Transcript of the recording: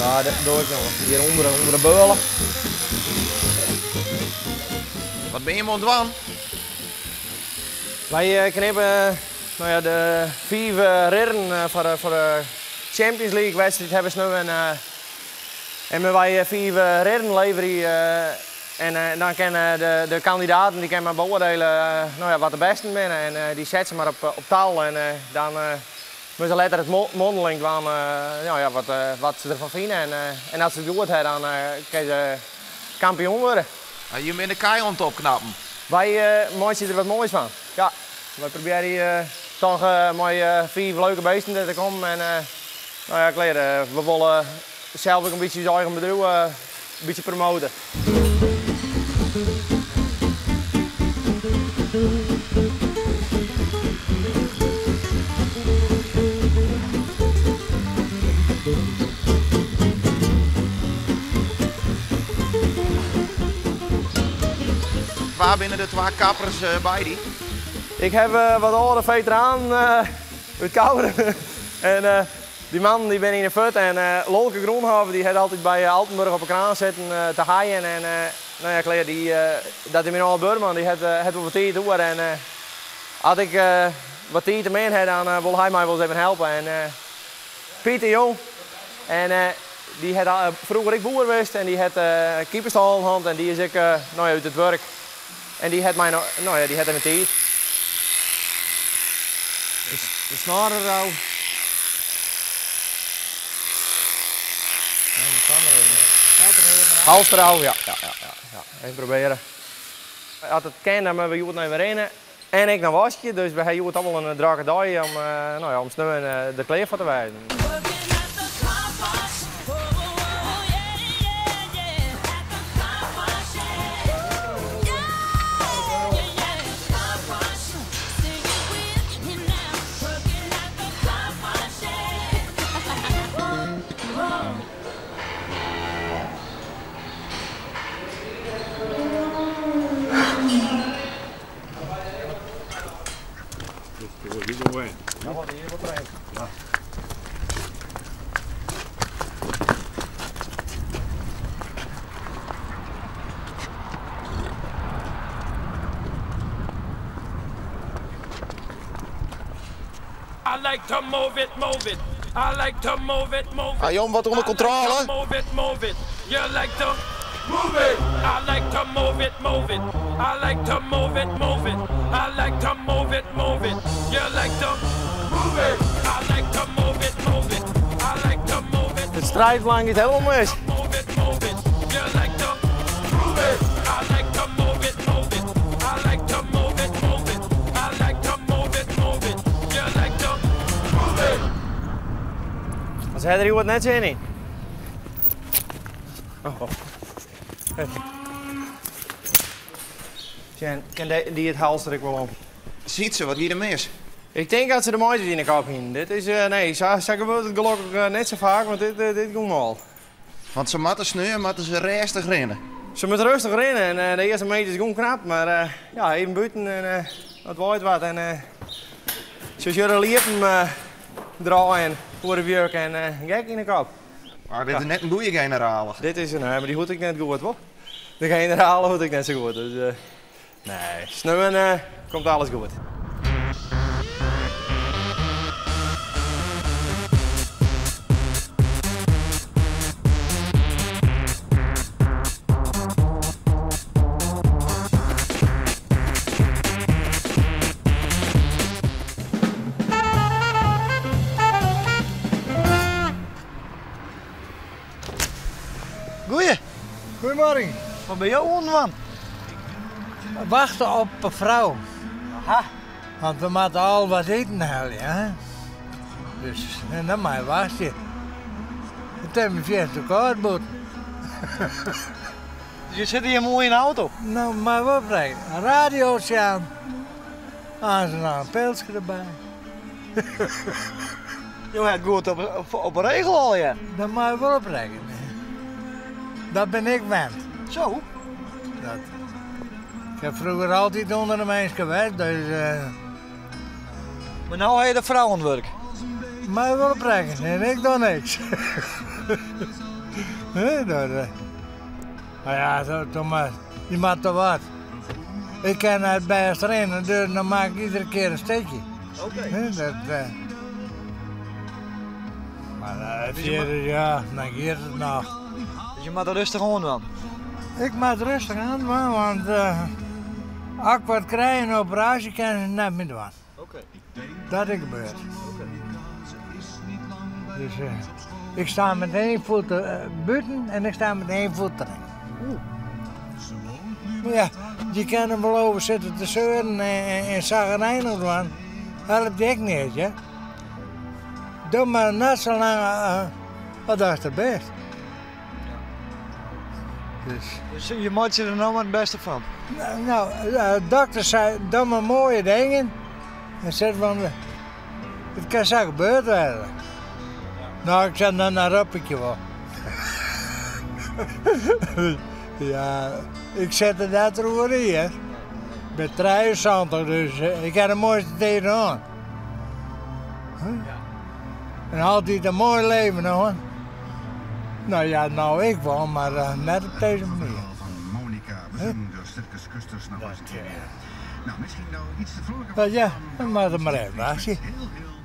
Ja, dat doe ik noch. Hjir ûnder, ûnder de beule. Wat binne jim oan it dwaan? Wy knippe no ja, de fiif ridden foar foar de Champions League wedstriid hawwe we sneon. En wy fiif ridden leverje en dan kinne de kandidaten dy kinne mar beoardiele no ja, wat de bêsten binne. En dy sette se mar op tal en dan moatte se letter it mondeling dwaan no ja, wat se derfan fine. En as se it goed hawwe, dan kinne se kampioen wurde. Jim binne de kij oan it opknappen. Wy meitsje der wat moais fan. Ja, wy probearje toch mei fiif leuke beesten der te kommen. En no ja, klear, we wolle sels ek in bytsje ús eigen bedriuw in bytsje promote. Wa binne de twa kappers by dy? Ik haw wat âlde feteranen út Koudum. En dy mannen dy binne yn 'e fut en Lolke Groenhof dy hat altyd by Altenburg op 'e kraan sitten te heien en no ja klear dy dat is myn âlde buorman dy hat wol wat tiid oer en as ik wat tiid te min ha dan wol hy my wolris even helpe en Piet de Jong en dy hat froeger ek boer west en dy hat kippenstâlen hân en dy is ek no ja út it wurk en dy hat my no ja dy hat even tiid. De snor derôf. Hals derôf, ja, ja, ja, ja. Even probearje. As it kin, dan moatte we hjoed noch even rinne. En ek noch waskje, dus we ha hjoed al wol in drokke dei om, no ja, om sneon der klear foar te wêzen. Ha jim wat ûnder kontrôle? It strijdplan giet helemaal mis. Se ha der hjoed net sin yn. Oh. Sjen, kin dy it halster ek wol om? Sytse, wat gie der mis? Ik tink dat se de meitjes yn de kop hienen. Dit is, nee, sa, sa gebeurt it gelokkich net sa faak, want dit, dit gong al. Want se moatte sneon moatte se rêstich rinne. Se moatte rêstich rinne en de earste meters gong knap, mar ja, even bûten en it waait wat en se sjogge liepen draaien oer de wjuk en gek yn de kop. Mar dit is net in goede generale. Dit is, nee, mar dy hoecht ek net goed, wol. De generale hoecht ek net sa goed, dus nee, sneon komt alles goed. Goeie. Goeiemorgen. Wat binne jo oan it dwaan? Wachte op de frou. Aha. Want we moatte al wat iten helje, hè? Dus en dan mei wachtsje. It is my fierste kâld bûten. Je sitte hjir moai yn de auto. No, mei wat brengen? In radio sjen. Aanst noch in pilske derby. Jo ha it goed op 'e regel allegear. Dat mei je wol op rekkenje. Dat bin ik wend. Zo? Dat. Ik ha froeger altyd ûnder de minsken west, dus. Mar no ha je de frou oan it wurk? My wol op rekken en ik doch niks. Hè, dat, eh. Maar ja, zo, toch maar, je moet toch wat. Ik kan het best rennen, dus dan maak ik iedere keer een steekje. Oké. Hè, dat, eh. Maar eh, verder, ja, dan gaat het nog. Dus je moet er rustig oan dwaan. Ik moet rustig aan, man, want eh, als ik wat krijg, een operatie, kan ik het net meer doen. Oké. Dat is gebeurd. Dus eh, ik sta met één voet eh, buiten en ik sta met één voet erin. Maar ja, je kan er wel over zitten te zeuren en, en, en zagrijnig doen. Helpt die ook niet, hè? Doe maar net zo lang, eh, wat dat is het best. Dus. Dus je maakt je er nou maar het beste van. Nou, nou, de dokter zei, doe maar mooie dingen. En zei van, het kan zo gebeurd worden. Nou, ik zei, nou, nou rap ik je wel. ja, ik zet er net roer in, hè. Ik ben 73, dus eh, ik heb de mooiste tegenaan. Huh? En altijd een mooi leven, hoor. Nou ja, nou ik wel, maar eh, net op deze manier. Van Monica, we zien de Circus Custers nog eens een keer. Nou, misschien nou iets te vrolijk. Maar ja, dan maar er maar even wachten. Heel, heel